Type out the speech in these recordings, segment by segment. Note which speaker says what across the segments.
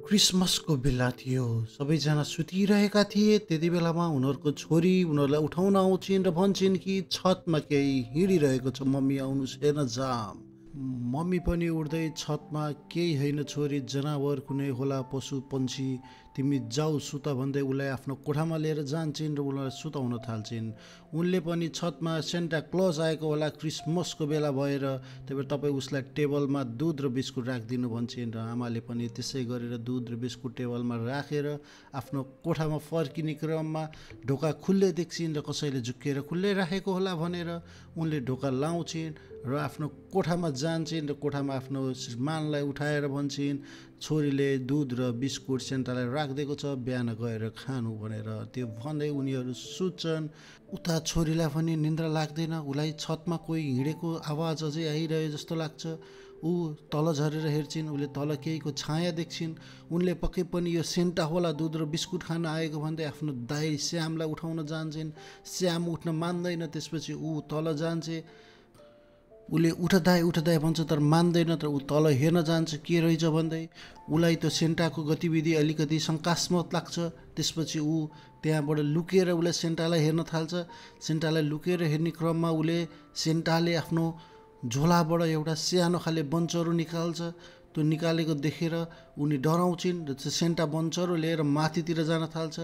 Speaker 1: क्रिसमसको बेला थियो। सबैजना सुतिरहेका थिए। त्यति बेलामा उनीहरूको छोरी उनीहरूलाई उठाउन आउँछिन् र भन्छन् कि छतमा केही हिँडिरहेको छ, मम्मी आउनुहोस् हेर्न जाम। मम्मी पनि उड्दै छतमा केही होइन छोरी, जनावर कुनै होला, पशु पन्छी, तिमी जाऊ सुत भन्दै उसलाई आफ्नो कोठामा लिएर जान्छन् र उसलाई सुताउन थाल्छिन्। उनले पनि छतमा सेन्टा क्लज आएको होला क्रिसमसको बेला भएर, त्यही भएर तपाईँ उसलाई टेबलमा दुध र बिस्कुट राखिदिनु भन्छन् र आमाले पनि त्यसै गरेर दुध र बिस्कुट टेबलमा राखेर आफ्नो कोठामा फर्किने क्रममा ढोका खुल्लै देख्छिन् र कसैले झुक्किएर खुल्लै राखेको होला भनेर उनले ढोका लाउँछिन् र आफ्नो कोठामा जान्छन् र कोठामा आफ्नो श्रीमानलाई उठाएर भन्छन् छोरीले दुध र बिस्कुट सेन्टालाई राखिदिएको छ, बिहान गएर खानु भनेर। त्यो भन्दै उनीहरू सुत्छन्। उता छोरीलाई पनि निन्द्रा लाग्दैन। उसलाई छतमा कोही हिँडेको आवाज अझै आइरह्यो जस्तो लाग्छ। ऊ तल झरेर हेर्छिन्, उसले तल केहीको छाया देख्छिन्। उनले पक्कै पनि यो सेन्टा होला दुध र बिस्कुट खान आएको भन्दै आफ्नो दाइ श्यामलाई उठाउन जान्छन्। श्याम उठ्न मान्दैन। त्यसपछि ऊ तल जान्छ। उसले उठदाए भन्छ तर मान्दैन। तर ऊ तल हेर्न जान्छ के रहेछ भन्दै। उसलाई त्यो सेन्टाको गतिविधि अलिकति शङ्कास्पद लाग्छ। त्यसपछि ऊ त्यहाँबाट लुकेर उसले सेन्टालाई हेर्न थाल्छ। सेन्टालाई लुकेर हेर्ने क्रममा उसले सेन्टाले आफ्नो झोलाबाट एउटा सानो खाले बन्चरो निकाल्छ। त्यो निकालेको देखेर उनी डराउँछिन् र त्यो सेन्टा बन्चरो लिएर माथितिर जान थाल्छ।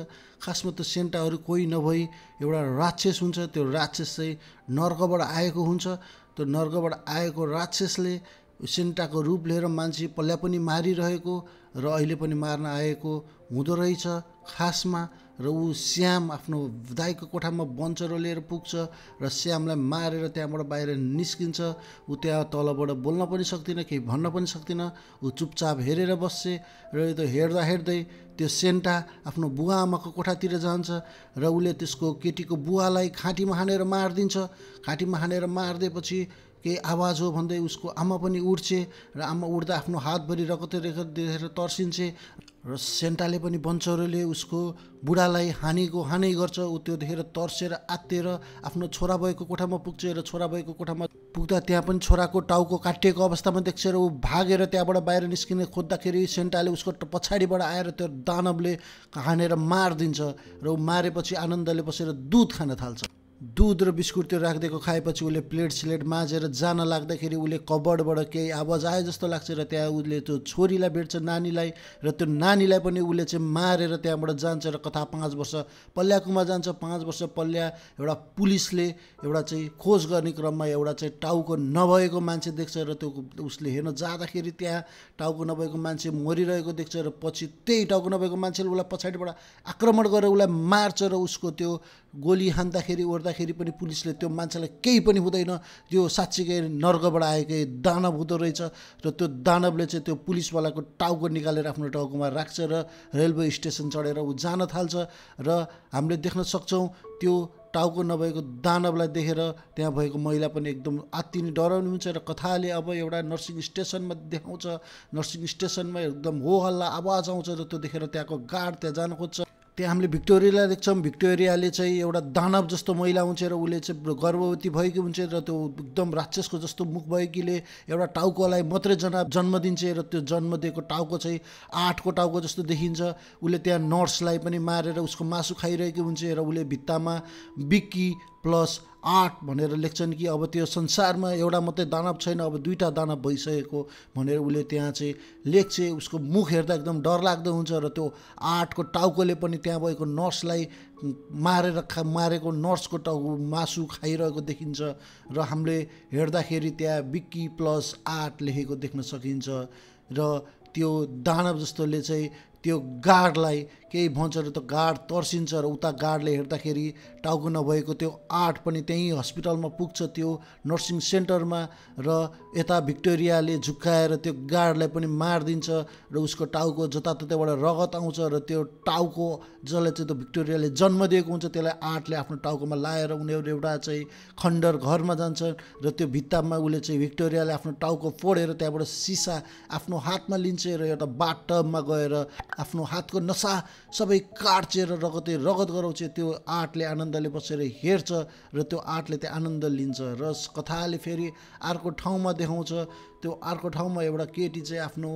Speaker 1: खासमा त्यो सेन्टाहरू कोही नभई एउटा राक्षस हुन्छ। त्यो राक्षस चाहिँ नर्कबाट आएको हुन्छ। त्यो नर्कबाट आएको राक्षसले सेन्टाको रूप लिएर मान्छे पल्ल्या पनि मारिरहेको र अहिले पनि मार्न आएको हुँदो रहेछ खासमा। र ऊ श्याम आफ्नो दाइको कोठामा बन्चरो लिएर पुग्छ र श्यामलाई मारेर त्यहाँबाट बाहिर निस्किन्छ। ऊ त्यहाँ तलबाट बोल्न पनि सक्दिनँ, केही भन्न पनि सक्दिनँ। ऊ चुपचाप हेरेर बस्छ र त्यो हेर्दै त्यो सेन्टा आफ्नो बुवा आमाको कोठातिर जान्छ र उसले त्यसको केटीको बुवालाई खाँटीमा हानेर मारिदिन्छ। खाँटीमा हानेर मारिदिएपछि केही आवाज हो भन्दै उसको आमा पनि उठ्छे र आमा उठ्दा आफ्नो हातभरि रगत देखेर तर्सिन्छे र सेन्टाले पनि बन्चरोले उसको बुढालाई हानि गर्छ। ऊ त्यो देखेर तर्सेर आत्तिएर आफ्नो छोरा भएको कोठामा पुग्छ र छोरा भएको कोठामा पुग्दा त्यहाँ पनि छोराको टाउको काटिएको अवस्थामा देख्छ र ऊ भागेर त्यहाँबाट बाहिर निस्किने खोज्दाखेरि सेन्टाले उसको पछाडिबाट आएर त्यो दानवले हानेर मारिदिन्छ र ऊ मारेपछि आनन्दले बसेर दुध खान थाल्छ। दुध र बिस्कुट त्यो राखिदिएको खाएपछि उसले प्लेट स्लेट माझेर जान लाग्दाखेरि उसले कबर्डबाट केही आवाज आयो जस्तो लाग्छ र त्यहाँ उसले त्यो छोरीलाई भेट्छ, नानीलाई। र त्यो नानीलाई पनि उसले चाहिँ मारेर त्यहाँबाट जान्छ र कथा 5 वर्ष पल्ल्याकोमा जान्छ। 5 वर्ष पल्ल्या एउटा पुलिसले एउटा चाहिँ खोज गर्ने क्रममा एउटा चाहिँ टाउको नभएको मान्छे देख्छ र त्यो उसले हेर्न जाँदाखेरि त्यहाँ टाउको नभएको मान्छे मरिरहेको देख्छ र पछि त्यही टाउको नभएको मान्छेले उसलाई पछाडिबाट आक्रमण गरेर उसलाई मार्छ र उसको त्यो गोली हान्दाखेरि ओर्दाखेरि पनि पुलिसले त्यो मान्छेलाई केही पनि हुँदैन, त्यो साँच्चीकै नर्कबाट आएकै दानव हुँदो रहेछ। र त्यो दानवले चाहिँ त्यो पुलिसवालाको टाउको निकालेर आफ्नो टाउकोमा राख्छ र रेलवे स्टेसन चढेर ऊ जान थाल्छ र हामीले देख्न सक्छौँ त्यो टाउको नभएको दानवलाई देखेर त्यहाँ भएको महिला पनि एकदम आत्तिनी डराउनु हुन्छ र कथाले अब एउटा नर्सिङ स्टेसनमा देखाउँछ। नर्सिङ स्टेसनमा एकदम हो हल्ला आवाज आउँछ र त्यो देखेर त्यहाँको गार्ड त्यहाँ जान खोज्छ। त्यहाँ हामीले भिक्टोरियालाई देख्छौँ। भिक्टोरियाले चाहिँ एउटा दानव जस्तो महिला हुन्छ र उसले चाहिँ गर्भवती भएकी हुन्छ र त्यो एकदम राक्षसको जस्तो मुख भएकीले एउटा टाउकोलाई मात्रै जन्म दिन्छ र त्यो जन्म दिएको टाउको चाहिँ 8को टाउको जस्तो देखिन्छ। उसले त्यहाँ नर्सलाई पनि मारेर उसको मासु खाइरहेकी हुन्छ र उसले भित्तामा बिक्की +8 भनेर लेख्छन् कि अब त्यो संसारमा एउटा मात्रै दानव छैन, अब 2टा दानव भइसकेको भनेर उसले त्यहाँ चाहिँ लेख्छ। उसको मुख हेर्दा एकदम डरलाग्दो हुन्छ र त्यो 8को टाउकोले पनि त्यहाँ भएको नर्सलाई मारेको नर्सको टाउको मासु खाइरहेको देखिन्छ र हामीले हेर्दाखेरि त्यहाँ बिक्की +8 लेखेको देख्न सकिन्छ। र त्यो दानव जस्तोले चाहिँ त्यो गार्डलाई केही भन्छ र त्यो गार्ड तर्सिन्छ र उता गार्डले हेर्दाखेरि टाउको नभएको त्यो 8 पनि त्यहीँ हस्पिटलमा पुग्छ त्यो नर्सिङ सेन्टरमा र यता भिक्टोरियाले झुक्काएर त्यो गार्डलाई पनि मारिदिन्छ र उसको टाउको जताततैबाट रगत आउँछ र त्यो टाउको जसलाई चाहिँ त्यो भिक्टोरियाले जन्म दिएको हुन्छ त्यसलाई 8ले आफ्नो टाउकोमा लाएर उनीहरू एउटा चाहिँ खण्डर घरमा जान्छन् र त्यो भित्तामा उसले चाहिँ भिक्टोरियाले आफ्नो टाउको फोडेर त्यहाँबाट सिसा आफ्नो हातमा लिन्छ र एउटा बाथटबमा गएर आफ्नो हातको नसा सबै काट्छे र रगत गराउँछ। त्यो 8ले आनन्दले बसेर हेर्छ र त्यो 8ले त्यो आनन्द लिन्छ र कथाले फेरि अर्को ठाउँमा देखाउँछ। त्यो अर्को ठाउँमा एउटा केटी चाहिँ आफ्नो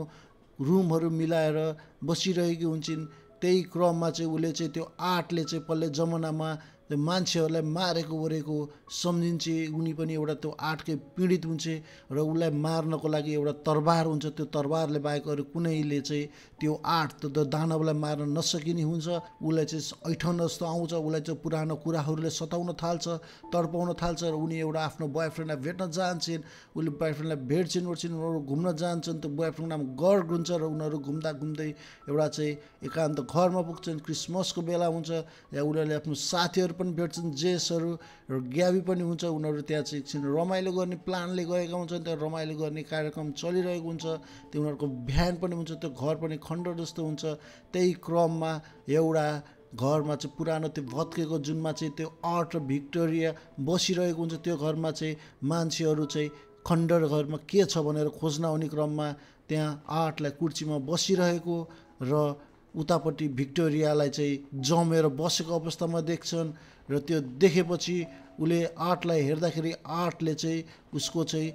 Speaker 1: रुमहरू मिलाएर बसिरहेकी हुन्छन्। त्यही क्रममा चाहिँ उसले चाहिँ त्यो आर्टले चाहिँ पल्ले जमानामा त्यो मान्छेहरूलाई मारेको ओरेको सम्झिन्छे। उनी पनि एउटा त्यो आर्टकै पीडित हुन्छ र उसलाई मार्नको लागि एउटा तरबार हुन्छ। त्यो तरबारले बाहेक अरू कुनैले चाहिँ त्यो आर्ट त्यो दानवलाई मार्न नसकिने हुन्छ। उसलाई चाहिँ ऐठन जस्तो आउँछ। उसलाई चाहिँ पुरानो कुराहरूले सताउन थाल्छ, तडपाउन थाल्छ र उनी एउटा आफ्नो बोयफ्रेन्डलाई भेट्न जान्छन्। उसले बोयफ्रेन्डलाई भेट्छिन् उनीहरू घुम्न जान्छन्। त्यो बोयफ्रेन्डको नाम गर्ग हुन्छ र उनीहरू घुम्दा घुम्दै एउटा चाहिँ एकान्त घरमा पुग्छन्। क्रिसमसको बेला हुन्छ या उनीहरूले आफ्नो साथीहरू पनि भेट्छन्, जेसहरू र ग्याबी पनि हुन्छ। उनीहरू त्यहाँ चाहिँ एकछिन रमाइलो गर्ने प्लानले गएका हुन्छन्। त्यहाँ रमाइलो गर्ने कार्यक्रम चलिरहेको हुन्छ। त्यो उनीहरूको बिहान पनि हुन्छ। त्यो घर पनि खण्ड जस्तो हुन्छ। त्यही क्रममा एउटा घरमा चाहिँ पुरानो त्यो भत्केको जुनमा चाहिँ त्यो आर्ट र भिक्टोरिया बसिरहेको हुन्छ। त्यो घरमा चाहिँ मान्छेहरू चाहिँ खण्डर घरमा के छ भनेर खोज्न आउने क्रममा त्यहाँ आर्टलाई कुर्सीमा बसिरहेको र उतापट्टि भिक्टोरियालाई चाहिँ जमेर बसेको अवस्थामा देख्छन्। र त्यो देखेपछि उसले आर्टलाई हेर्दाखेरि आर्टले चाहिँ उसको चाहिँ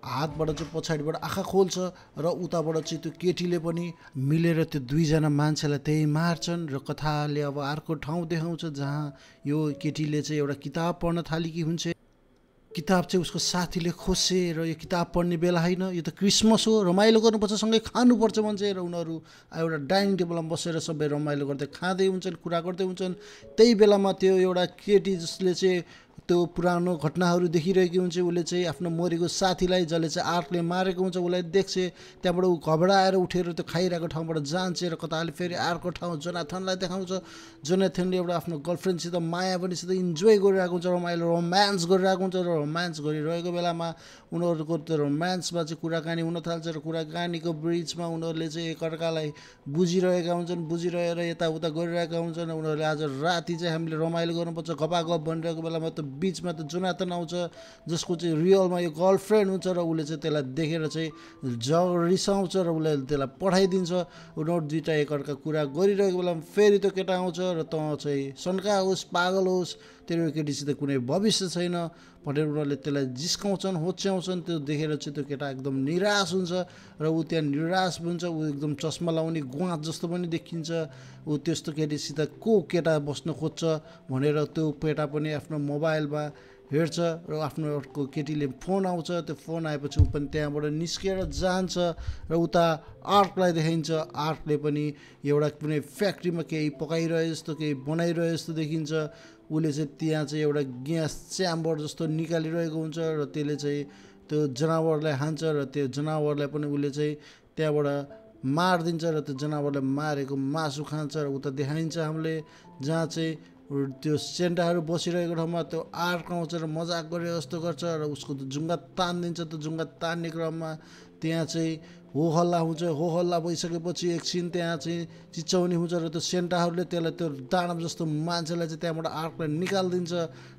Speaker 1: हातबाट चाहिँ पछाडिबाट आँखा खोल्छ र उताबाट चाहिँ त्यो केटीले पनि मिलेर त्यो दुईजना मान्छेलाई त्यही मार्छन्। र कथाले अब अर्को ठाउँ देखाउँछ जहाँ यो केटीले चाहिँ एउटा किताब पढ्न थालेकी हुन्छ। किताब चाहिँ उसको साथीले खोसे र यो किताब पढ्ने बेला होइन, यो त क्रिसमस हो, रमाइलो गर्नुपर्छ, सँगै खानुपर्छ भन्छ। र उनीहरू एउटा डाइनिङ टेबलमा बसेर सबै रमाइलो गर्दै खाँदै हुन्छन्, कुरा गर्दै हुन्छन्। त्यही बेलामा त्यो एउटा केटी जसले चाहिँ त्यो पुरानो घटनाहरू देखिरहेकी हुन्छ, उसले चाहिँ आफ्नो मरेको साथीलाई जसले चाहिँ आर्टले मारेको हुन्छ उसलाई देख्छ। त्यहाँबाट ऊ घबराएर उठेर त्यो खाइरहेको ठाउँबाट जान्छ र कताले फेरि अर्को ठाउँ जोनाथनलाई देखाउँछ। जोनाथनले एउटा आफ्नो गर्लफ्रेन्डसित माया पनिसित इन्जोय गरिरहेको हुन्छ, रमाइलो रोमान्स गरिरहेको हुन्छ। र रोमान्स गरिरहेको बेलामा उनीहरूको त्यो रोमान्समा चाहिँ कुराकानी हुन थाल्छ र कुराकानीको ब्रिजमा उनीहरूले चाहिँ एकअर्कालाई बुझिरहेका हुन्छन्, बुझिरहेर यताउता गरिरहेका हुन्छन्। उनीहरूले आज राति चाहिँ हामीले रमाइलो गर्नुपर्छ गपागप भनिरहेको बेलामा त बिचमा त जोनाथन आउँछ जसको चाहिँ रियलमा यो गर्लफ्रेन्ड हुन्छ र उसले चाहिँ त्यसलाई देखेर चाहिँ रिसाउँछ र उसले त्यसलाई पठाइदिन्छ। उनीहरू दुइटा एकअर्का कुरा गरिरहेको बेलामा फेरि त्यो केटा आउँछ र त चाहिँ सन्का होस्, पागल होस्, तेरो केटीसित कुनै भविष्य छैन भनेर उनीहरूले त्यसलाई जिस्काउँछन्, होच्याउँछन्। त्यो देखेर चाहिँ त्यो केटा एकदम निराश हुन्छ र ऊ त्यहाँ निराश हुन्छ। ऊ एकदम चस्मा लाउने गुवाँच जस्तो पनि देखिन्छ। ऊ त्यस्तो केटीसित को केटा बस्न खोज्छ भनेर त्यो केटा पनि आफ्नो मोबाइलमा हेर्छ र आफ्नो अर्को केटीले फोन आउँछ। त्यो फोन आएपछि ऊ पनि त्यहाँबाट निस्किएर जान्छ र उता आर्टलाई देखाइन्छ। आर्टले पनि एउटा कुनै फ्याक्ट्रीमा केही पकाइरहे जस्तो, केही बनाइरहे जस्तो देखिन्छ। उसले चाहिँ त्यहाँ चाहिँ एउटा ग्यास च्याम्बर जस्तो निकालिरहेको हुन्छ र त्यसले चाहिँ त्यो जनावरलाई हान्छ र त्यो जनावरलाई पनि उसले चाहिँ त्यहाँबाट मारिदिन्छ र त्यो जनावरलाई मारेको मासु खान्छ। र उता देखाइन्छ हामीले जहाँ चाहिँ त्यो सेन्टाहरू बसिरहेको ठाउँमा त्यो आर्क आउँछ र मजाक गरे जस्तो गर्छ र उसको त्यो जुङ्गा तानिदिन्छ। त्यो जुङ्गा तान्ने क्रममा त्यहाँ चाहिँ हो हल्ला हुन्छ। हो हल्ला भइसकेपछि एकछिन त्यहाँ चाहिँ चिच्याउने हुन्छ र त्यो सेन्टाहरूले त्यसलाई त्यो दानव जस्तो मान्छेलाई चाहिँ त्यहाँबाट आर्कलाई निकालिदिन्छ।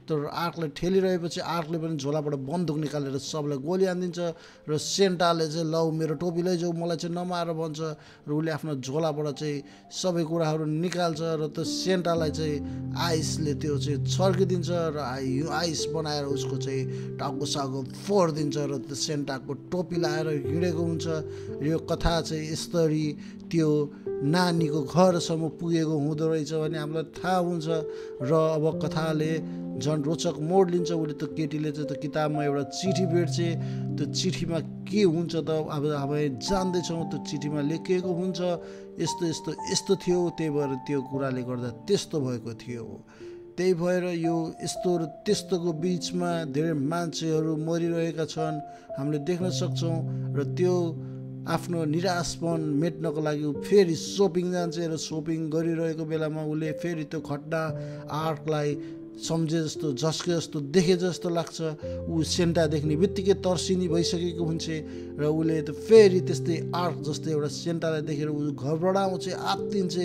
Speaker 1: तर आर्कलाई ठेलिरहेपछि आर्कले पनि झोलाबाट बन्दुक निकालेर सबलाई गोली हानिदिन्छ र सेन्टाले चाहिँ लौ मेरो टोपी लैजाऊ, मलाई चाहिँ नमार भन्छ र उसले आफ्नो झोलाबाट चाहिँ सबै कुराहरू निकाल्छ र त्यो सेन्टालाई चाहिँ आइसले त्यो चाहिँ छर्किदिन्छ र आइस बनाएर उसको चाहिँ टाउको साउको फोडिदिन्छ र त्यो सेन्टाको टोपी लाएर हिँडेको हुन्छ। यो कथा चाहिँ यसरी त्यो नानीको घरसम्म पुगेको हुँदो रहेछ भने हामीलाई थाहा हुन्छ। र अब कथाले झन् रोचक मोड लिन्छ। उसले त्यो केटीले चाहिँ त्यो किताबमा एउटा चिठी भेट्छे। त्यो चिठीमा के हुन्छ त अब हामी जान्दैछौँ। त्यो चिठीमा लेखिएको हुन्छ यस्तो यस्तो यस्तो थियो, त्यही भएर त्यो कुराले गर्दा त्यस्तो भएको थियो। त्यही भएर यो यस्तो र त्यस्तोको बिचमा धेरै मान्छेहरू मरिरहेका छन् हामीले देख्न सक्छौँ। र त्यो आफ्नो निराशपन मेट्नको लागि फेरि सपिङ जान्छ र सपिङ गरिरहेको बेलामा उसले फेरि त्यो घटना आर्टलाई सम्झे जस्तो, झस्के जस्तो, देखे जस्तो लाग्छ। ऊ सेन्टा देख्ने बित्तिकै तर्सिनी भइसकेको हुन्छ र उसले त फेरि त्यस्तै आर्ट जस्तै एउटा सेन्टालाई देखेर ऊ घबराउँछ, आत्तिन्छ,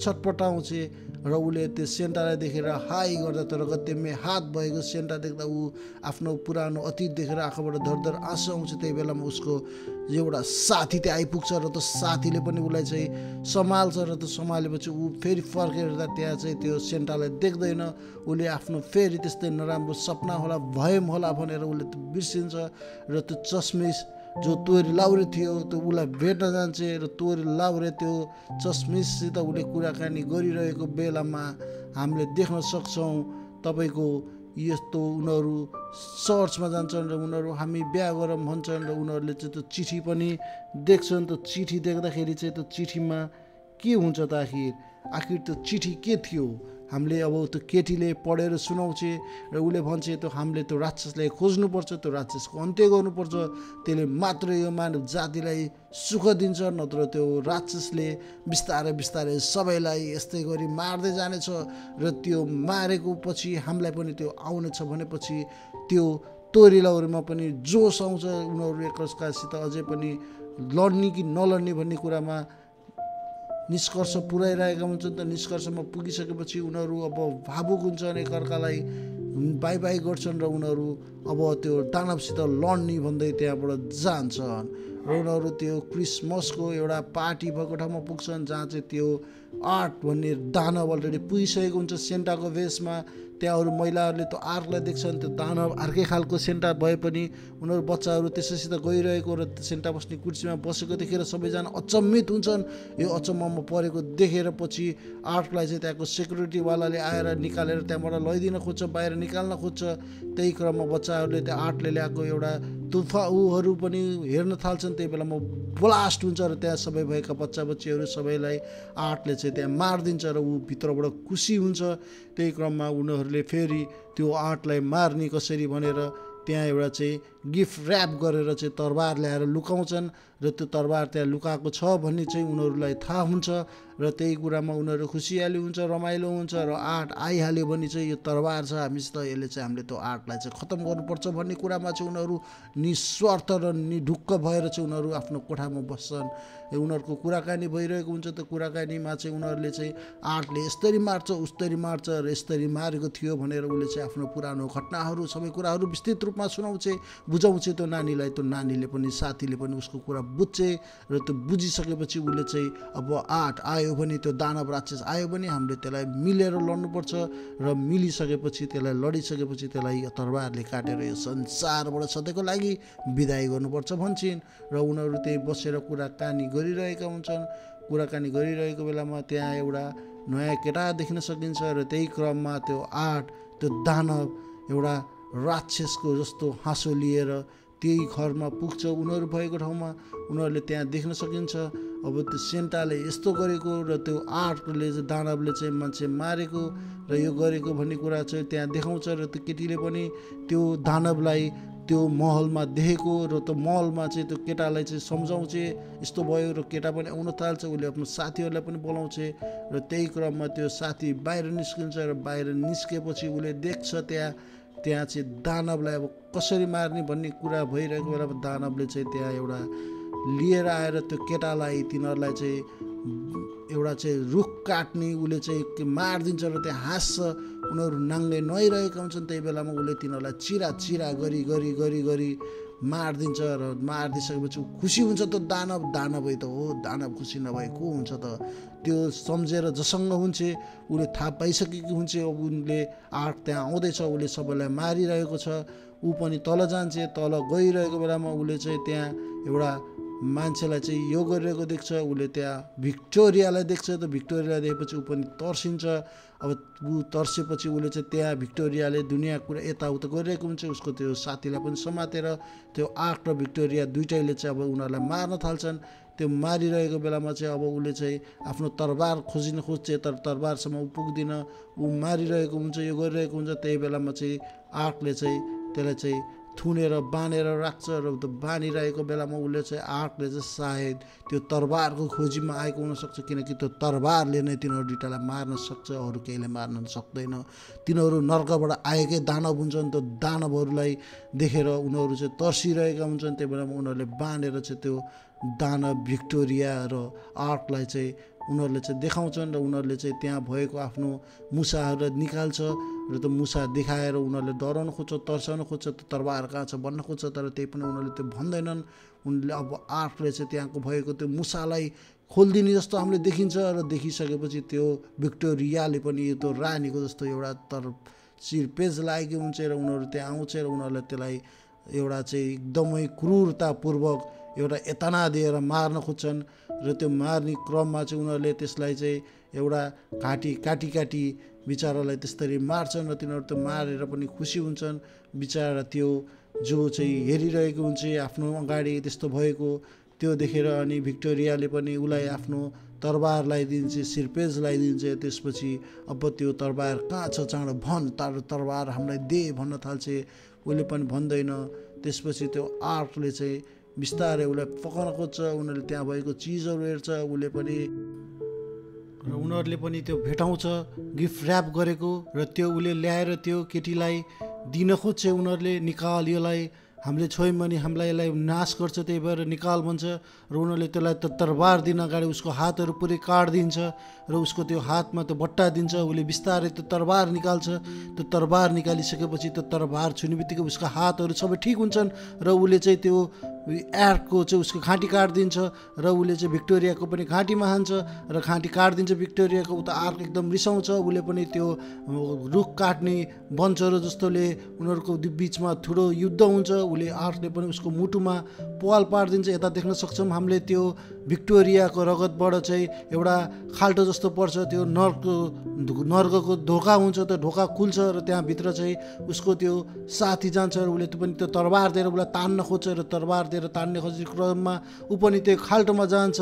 Speaker 1: छटपटाउँछ र उसले त्यो सेन्टालाई देखेर हाई गर्दा तर गत्यमे हात भएको सेन्टा देख्दा ऊ आफ्नो पुरानो अतीत देखेर आँखाबाट धरधर आँसु आउँछ। त्यही बेलामा उसको एउटा साथी त्यहाँ आइपुग्छ र त्यो साथीले पनि उसलाई चाहिँ सम्हाल्छ र त्यो सम्हालेपछि ऊ फेरि फर्केर त्यहाँ चाहिँ त्यो सेन्टालाई देख्दैन। उसले आफ्नो फेरि त्यस्तै नराम्रो सपना होला, भयम होला भनेर उसले त्यो बिर्सिन्छ र त्यो चस्मिस जो तोरी लाउरे थियो त्यो उसलाई भेट्न जान्छ र तोरी लाउरे त्यो चस्मिससित उसले कुराकानी गरिरहेको बेलामा हामीले देख्न सक्छौँ तपाईँको यस्तो उनीहरू चर्चमा जान्छन् र उनीहरू हामी बिहा गरौँ भन्छन् र उनीहरूले चाहिँ त्यो चिठी पनि देख्छन्। त्यो चिठी देख्दाखेरि चाहिँ त्यो चिठीमा के हुन्छ त आखिर त्यो चिठी के थियो हामीले अब त्यो केटीले पढेर सुनाउँछ र उसले भन्छ त्यो हामीले त्यो राक्षसलाई खोज्नुपर्छ, त्यो राक्षसको अन्त्य गर्नुपर्छ, त्यसले मात्र यो मानव जातिलाई सुख दिन्छ, नत्र त्यो राक्षसले बिस्तारै बिस्तारै सबैलाई यस्तै गरी मार्दै जानेछ र त्यो मारेको पछि हामीलाई पनि त्यो आउनेछ भनेपछि त्यो तोरी लाउरेमा पनि जोस आउँछ। उनीहरू एकअर्कासित अझै पनि लड्ने कि नलड्ने भन्ने कुरामा निष्कर्ष पुऱ्याइरहेका हुन्छन्। त निष्कर्षमा पुगिसकेपछि उनीहरू अब भावुक हुन्छन्, एकअर्कालाई बाई बाई गर्छन् र उनीहरू अब त्यो दानवसित लड्ने भन्दै त्यहाँबाट जान्छन् र उनीहरू त्यो क्रिसमसको एउटा पार्टी भएको ठाउँमा पुग्छन् जहाँ चाहिँ त्यो आर्ट भन्ने दानव अलरेडी पुगिसकेको हुन्छ सेन्टाको भेषमा। त्यहाँ अरू महिलाहरूले त्यो आर्कलाई देख्छन्, त्यो दानव अर्कै खालको सेन्टा भए पनि उनीहरू बच्चाहरू त्यसैसित गइरहेको र सेन्टा बस्ने कुर्सीमा बसेको देखेर सबैजना अचम्मित हुन्छन्। यो अचम्ममा परेको देखेर पछि आर्कलाई चाहिँ त्यहाँको सेक्युरिटीवालाले आएर निकालेर त्यहाँबाट लैदिन खोज्छ, बाहिर निकाल्न खोज्छ। त्यही क्रममा बच्चाहरूले त्यो आर्टले ल्याएको एउटा तुफाऊहरू पनि हेर्न थाल्छन्। त्यही बेलामा ब्लास्ट हुन्छ र त्यहाँ सबै भएका बच्चा बच्चीहरू सबैलाई आर्टले चाहिँ त्यहाँ मारिदिन्छ र ऊ भित्रबाट खुसी हुन्छ। त्यही क्रममा उनीहरूले फेरि त्यो आर्टलाई मार्ने कसरी भनेर त्यहाँ एउटा चाहिँ गिफ्ट ऱ्याप गरेर चाहिँ तरबार ल्याएर लुकाउँछन् र त्यो तरबार त्यहाँ लुकाएको छ भन्ने चाहिँ उनीहरूलाई थाहा हुन्छ र त्यही कुरामा उनीहरू खुसियाली हुन्छ, रमाइलो हुन्छ र आर्ट आइहाल्यो भने चाहिँ यो तरबार छ हामीसित, यसले चाहिँ हामीले त्यो आर्टलाई चाहिँ खतम गर्नुपर्छ भन्ने कुरामा चाहिँ उनीहरू निस्वार्थ र निढुक्क भएर चाहिँ उनीहरू आफ्नो कोठामा बस्छन्। उनीहरूको कुराकानी भइरहेको हुन्छ। त्यो कुराकानीमा चाहिँ उनीहरूले चाहिँ आर्टले यस्तरी मार्छ उस्तरी मार्छ र यस्तरी मारेको थियो भनेर उसले चाहिँ आफ्नो पुरानो घटनाहरू सबै कुराहरू विस्तृत रूपमा सुनाउँछ, बुझाउँछ त्यो नानीलाई। त्यो नानीले पनि साथीले पनि उसको कुरा बुझ्छे र त्यो बुझिसकेपछि उसले चाहिँ अब आर्ट आयो भने त्यो दानव राक्षस आयो भने हामीले त्यसलाई मिलेर लड्नुपर्छ र मिलिसकेपछि त्यसलाई लडिसकेपछि त्यसलाई यो तरबारले काटेर यो संसारबाट सधैँको लागि बिदाई गर्नुपर्छ भन्छन् र उनीहरू त्यही बसेर कुराकानी गरिरहेका हुन्छन्। कुराकानी गरिरहेको बेलामा त्यहाँ एउटा नयाँ केटा देख्न सकिन्छ र त्यही क्रममा त्यो आर्ट त्यो दानव एउटा राक्षसको जस्तो हाँसो लिएर त्यही घरमा पुग्छ उनीहरू भएको ठाउँमा। उनीहरूले त्यहाँ देख्न सकिन्छ अब त्यो सेन्टाले यस्तो गरेको र त्यो आर्टले चाहिँ दानवले चाहिँ मान्छे मारेको र यो गरेको भन्ने कुरा चाहिँ त्यहाँ देखाउँछ र त्यो केटीले पनि त्यो दानवलाई त्यो महलमा देखेको र त्यो महलमा चाहिँ त्यो केटालाई चाहिँ सम्झाउँछ यस्तो भयो र केटा पनि आउन थाल्छ। उसले आफ्नो साथीहरूलाई पनि बोलाउँछ र त्यही क्रममा त्यो साथी बाहिर निस्किन्छ र बाहिर निस्केपछि उसले देख्छ त्यहाँ चाहिँ दानवलाई अब कसरी मार्ने भन्ने कुरा भइरहेको बेलामा दानवले चाहिँ त्यहाँ एउटा लिएर आएर त्यो केटालाई तिनीहरूलाई चाहिँ एउटा चाहिँ रुख काट्ने उसले चाहिँ मारिदिन्छ र त्यहाँ हाँस्छ। उनीहरू नाङ्गे नुहाइरहेका हुन्छन्। त्यही बेलामा उसले तिनीहरूलाई चिरा चिरा गरी गरी गरी गरी मारिदिन्छ र मारिदिइसकेपछि खुसी हुन्छ। त दानवै त हो, दानव खुसी नभए को हुन्छ त? त्यो सम्झेर जसँग हुन्छ उसले थाहा पाइसकेको हुन्छ अब उनले आर्ट त्यहाँ आउँदैछ, उसले सबैलाई मारिरहेको छ। ऊ पनि तल जान्छ। तल गइरहेको बेलामा उसले चाहिँ त्यहाँ एउटा मान्छेलाई चाहिँ यो गरिरहेको देख्छ। उसले त्यहाँ भिक्टोरियालाई देख्छ। त भिक्टोरियालाई देखेपछि ऊ पनि तर्सिन्छ। अब ऊ तर्सेपछि उसले चाहिँ त्यहाँ भिक्टोरियाले दुनियाँ कुरा यताउता गरिरहेको हुन्छ। उसको त्यो साथीलाई पनि समातेर त्यो आर्ट र भिक्टोरिया दुइटैले चाहिँ अब उनीहरूलाई मार्न थाल्छन्। त्यो मारिरहेको बेलामा चाहिँ अब उसले चाहिँ आफ्नो तरबार खोजिन खोज्छ तर तरबारसम्म ऊ पुग्दिन। ऊ मारिरहेको हुन्छ, यो गरिरहेको हुन्छ। त्यही बेलामा चाहिँ आर्टले चाहिँ त्यसलाई चाहिँ थुनेर बाँधेर राख्छ र त्यो बाँधिरहेको बेलामा उसले चाहिँ आर्टले चाहिँ सायद त्यो तरबारको खोजीमा आएको हुनसक्छ किनकि त्यो तरबारले नै तिनीहरू दुइटालाई मार्न सक्छ, अरू केहीले मार्न सक्दैन। तिनीहरू नर्कबाट आएकै दानव हुन्छन्। त्यो दानवहरूलाई देखेर उनीहरू चाहिँ तर्सिरहेका हुन्छन्। त्यही बेलामा उनीहरूले बाँधेर चाहिँ त्यो दानव भिक्टोरिया र आर्टलाई चाहिँ उनीहरूले चाहिँ देखाउँछन् र उनीहरूले चाहिँ त्यहाँ भएको आफ्नो मुसाहरूलाई निकाल्छ र त्यो मुसा देखाएर उनीहरूले डराउन खोज्छ, तर्साउन खोज्छ, त्यो तरबार कहाँ छ भन्न खोज्छ तर त्यही पनि उनीहरूले त्यो भन्दैनन्। उनले अब आर्टले चाहिँ त्यहाँको भएको त्यो मुसालाई खोलिदिने जस्तो हामीले देखिन्छ र देखिसकेपछि त्यो भिक्टोरियाले पनि त्यो रानीको जस्तो एउटा शिर पेज लागेको हुन्छ र उनीहरू त्यहाँ आउँछ र उनीहरूले त्यसलाई एउटा चाहिँ एकदमै क्रूरतापूर्वक एउटा एतना दिएर मार्न खोज्छन् र त्यो मार्ने क्रममा चाहिँ उनीहरूले त्यसलाई चाहिँ एउटा काटी बिचरालाई त्यसरी मार्छन् र तिनीहरू त मारेर पनि खुसी हुन्छन्। बिचरा त्यो जो चाहिँ हेरिरहेको हुन्छ आफ्नो अगाडि त्यस्तो भएको त्यो देखेर अनि भिक्टोरियाले पनि उसलाई आफ्नो तरबार लगाइदिन्छ, सिरपेज लगाइदिन्छ। त्यसपछि अब त्यो तरबार कहाँ छ चाँडो भन्, तरबार हामीलाई दे भन्न थाल्छ। उसले पनि भन्दैन। त्यसपछि त्यो आर्कले चाहिँ बिस्तारै उसलाई पकाउन खोज्छ। उनीहरूले त्यहाँ भएको चिजहरू हेर्छ, उसले पनि र उनीहरूले पनि त्यो भेटाउँछ गिफ्ट ऱ्याप गरेको र त्यो उसले ल्याएर त्यो केटीलाई दिन खोज्छ। उनीहरूले निकाल यसलाई, हामीले छोयौँ भने हामीलाई यसलाई नाश गर्छ, त्यही भएर निकाल भन्छ र उनीहरूले त्यसलाई त तरबार दिन अगाडि उसको हातहरू पुरै काटिदिन्छ र उसको त्यो हातमा त्यो बट्टा दिन्छ। उसले बिस्तारै त्यो तरबार निकाल्छ। त्यो तरबार निकालिसकेपछि त्यो तरबार छुने बित्तिकै उसको हातहरू सबै ठिक हुन्छन् र उसले चाहिँ त्यो एर्कको चाहिँ उसको घाँटी काटिदिन्छ र उसले चाहिँ भिक्टोरियाको पनि घाँटीमा हान्छ र घाँटी काटिदिन्छ भिक्टोरियाको। उता आर्क एकदम रिसाउँछ। उसले पनि त्यो रुख काट्ने बन्चहरू जस्तोले उनीहरूको बिचमा ठुलो युद्ध हुन्छ। उसले आर्कले पनि उसको मुटुमा पाल पारिदिन्छ। यता देख्न सक्छौँ हामीले त्यो भिक्टोरियाको रगतबाट चाहिँ एउटा खाल्टो जस्तो पर्छ। त्यो नर्कको ढोका हुन्छ, त्यो ढोका खुल्छ र त्यहाँभित्र चाहिँ उसको त्यो साथी जान्छ र उसले पनि त्यो तरबार दिएर उसलाई तान्न खोज्छ र तरबार दिएर तान्ने खोज्ने क्रममा ऊ पनि त्यो खाल्टोमा जान्छ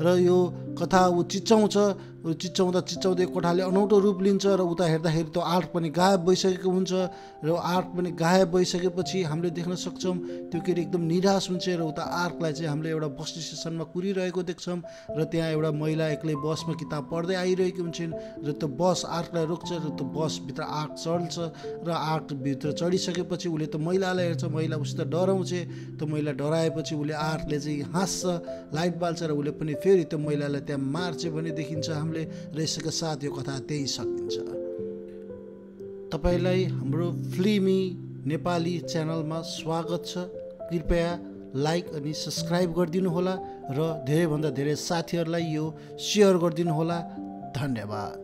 Speaker 1: र यो कथा ऊ चिच्याउँछ। चिच्याउँदै कोठाले अनौठो रूप लिन्छ र उता हेर्दाखेरि त्यो आर्क पनि गायब भइसकेको हुन्छ र आर्क पनि गायब भइसकेपछि हामीले देख्न सक्छौँ त्यो केटी एकदम निराश हुन्छ र उता आर्कलाई चाहिँ हामीले एउटा बस स्टेसनमा कुरिरहेको देख्छौँ र त्यहाँ एउटा महिला एक्लै बसमा किताब पढ्दै आइरहेकी हुन्छन् र त्यो बस आर्कलाई रोक्छ र त्यो बसभित्र आर्क चढ्छ र आर्कभित्र चढिसकेपछि उसले त महिलालाई हेर्छ। महिला उसित डराउँछ। त्यो महिला डराएपछि उसले आर्कले चाहिँ हाँस्छ, लाइट बाल्छ र उसले पनि फेरि त्यो महिलालाई त्यहाँ मार्छ भन्ने देखिन्छ हामीले र यसका साथ यो कथा त्यही सकिन्छ। तपाईँलाई हाम्रो फिल्मी नेपाली च्यानलमा स्वागत छ। कृपया लाइक अनि सब्सक्राइब गरिदिनु होला र धेरैभन्दा धेरै साथीहरूलाई यो सेयर गरिदिनु होला। धन्यवाद।